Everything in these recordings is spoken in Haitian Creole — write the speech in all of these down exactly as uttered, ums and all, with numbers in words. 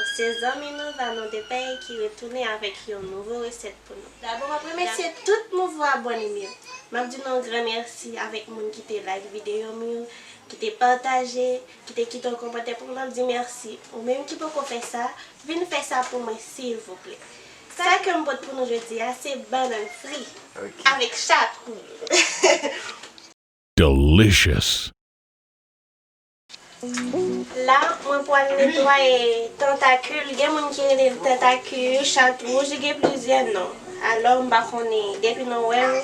Se zanmi nou, Vanon de Pèy, ki retounen avèk yon nouvo resèt pou nou. Dabò, m ap remèsye tout nouvo abòne m yo. M ap di nou yon gran mèsi avèk moun ki te like videyo m yo, ki te pataje, ki te kite yon kòmantè pou mwen. M ap di mèsi. Ou menm ki poko fè sa, vin fè sa pou mwen, silvouplè. Sa ke m pot pou nou jodi a, se bannann fri avèk chat wouj. Delicious. La, mwen pral netwaye tantakil. Gen moun ki rele l tantakil, chat wouj, li gen plizyè non. Alò, m pa konnen, depi nou wè l,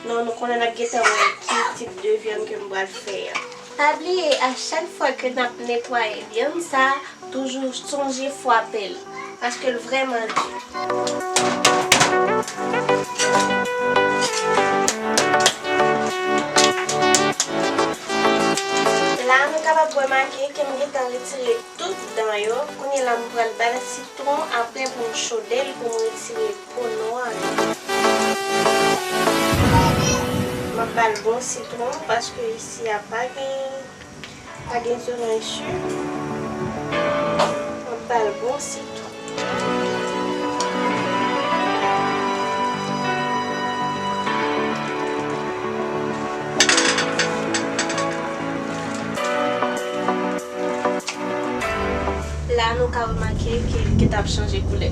nou, nou konnen n ap gentan wè ki tip de vyann ke m pral fè a. Pa bliye, a chak fwa ke n ap netwaye vyann sa, toujou sonje fwape l, paske l vrèman di. La, nou kapab remake ke m gentan retire tout dan yo. Kounye la, m pral ba l sitwon, apre pou m chode l, pou m retire po nwa yo. M ap ba l bon sitwon, paske isi a pa gen Pa gen zoranj si. Mwen ba l bon sitwon. La, nou ka remake ke l gentan ap chanje koulè.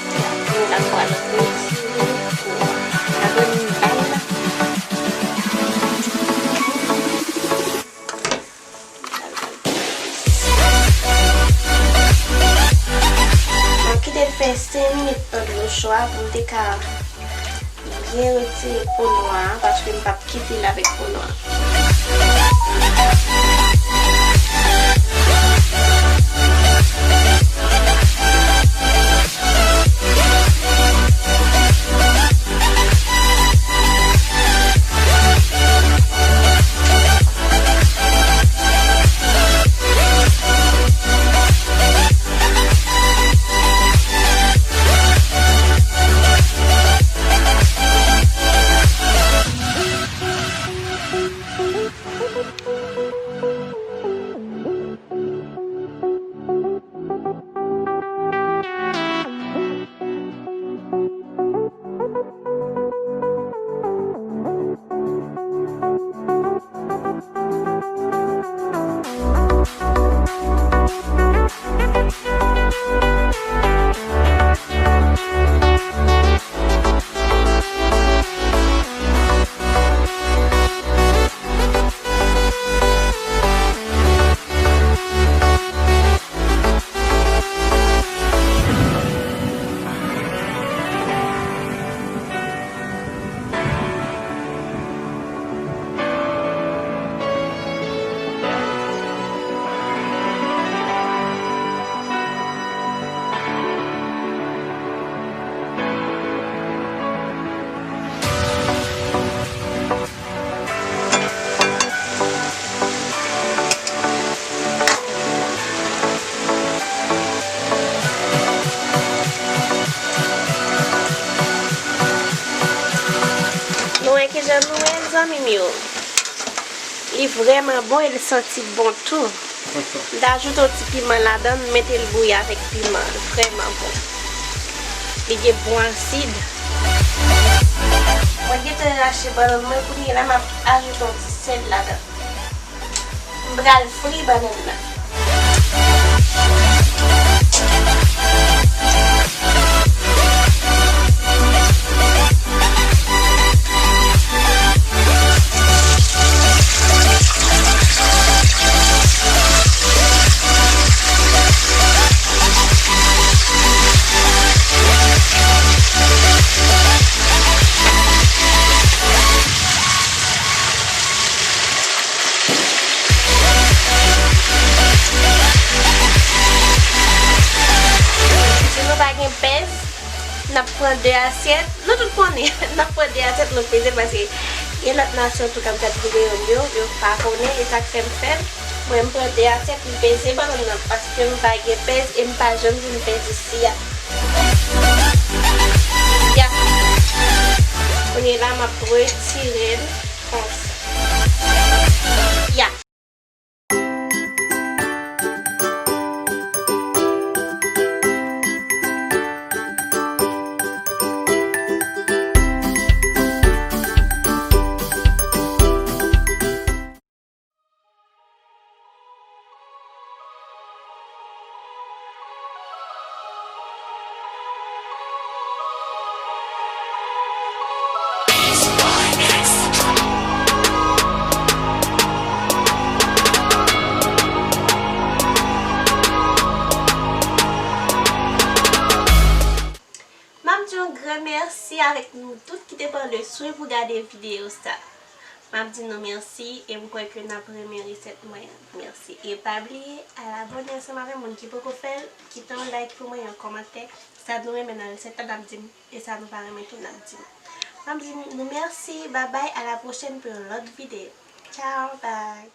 Apre, n ap pral retire po a. N ap remèt bal la. M ap kite l fè senk minit nan dlo cho a pou m te ka byen retire po nwa a, paske m p ap kite l avèk po nwa. Nou wè kijan nou ye, zanmi m yo. Li vrèman bon e li santi bon tou. M t ajoute yon ti piman ladan l, m mete l bouyi avèk piman. Li vrèman bon. Li gen bon asid. Mwen gentan rache bannann mwen, kounye a la m ap ajoute yon ti sèl ladan. M pral fri bannann nan. Si nou pa gen pèz, n ap pran de asyèt. Nou tout konnen, n ap pran de asyèt, nou peze l, paske gen lòt nasyon tou k ap gad videyo m yo, yo pa konnen, e sa k fè m fè l. Mwen, m pran de asyèt, m peze bannann nan, paske m pa gen pèz e m pa janm vin pèz isi a. Ya. Kounye la, m ap retire l konsa. Avèk nou tout ki te pran le swen pou gade videyo sa. M ap di nou mèsi e m kwè ke n ap renmen resèt mwen an. Mèsi. E pa bliye al abòne ansanm avè moun ki poko fè l, kite yon like pou mwen, yon kòmantè. Sa nou renmen nan resèt la, n ap di m. E sa nou pa renmen tou, n ap di m. M ap di nou mèsi, babay, a la pwochèn pou yon lòt videyo. Tchao, bay.